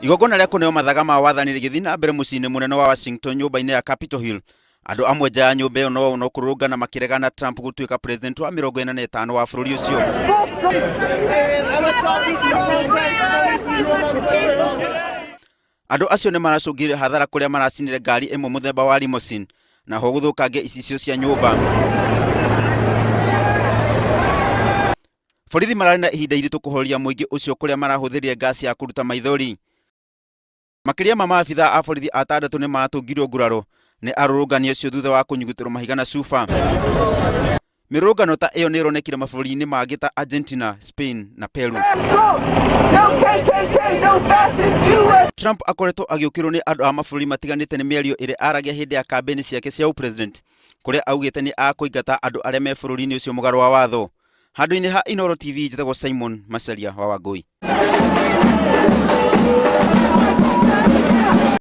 Igongona rĩa kũneo mathaga ma wathani rĩgĩthiĩ na mbere mũciĩ-inĩ mũnene wa Washington nyũmba-inĩ ya Capitol Hill. Andũ amwe nja ya nyũmba ĩyo no no kũrũrũngana makĩregana Trump gũtuĩka president wa 45 wa bũrũri ũcio. Andũ acio nĩ maracũngire hathara kũrĩa maracinire ngari ĩmwe mũthemba wa limousine na ho gũthũkangia icicio cia nyũmba. Borithi mararĩ na ihinda iritũ kũhoreria mũingĩ ũcio kũrĩa marahũthĩrire ngasi ya kũruta maithori. Makĩria ma maabithaa a borithi atandatũ nĩ maratũngirwo nguraro nĩ arũrũngani acio thutha wa kũnyugutĩrwo mahiga na cuba. Mĩrũrũngano ta ĩyo nĩ ĩronekire mabũrũri-inĩ mangĩ ta Argentina, Spain na Peru. Trump akoretwo agĩũkĩrwo nĩ andũ a mabũrũri matiganĩte nĩ mĩario ĩrĩa aragia hĩndĩ ya kambĩini ciake cia ũpresident, kũrĩa augĩte nĩ akũingata andũ arĩa me bũrũri-inĩ ũcio mũgarũ wa watho. Handũ-inĩ ha Inooro TV njĩtagwo Simon Macharia wa Wangũi.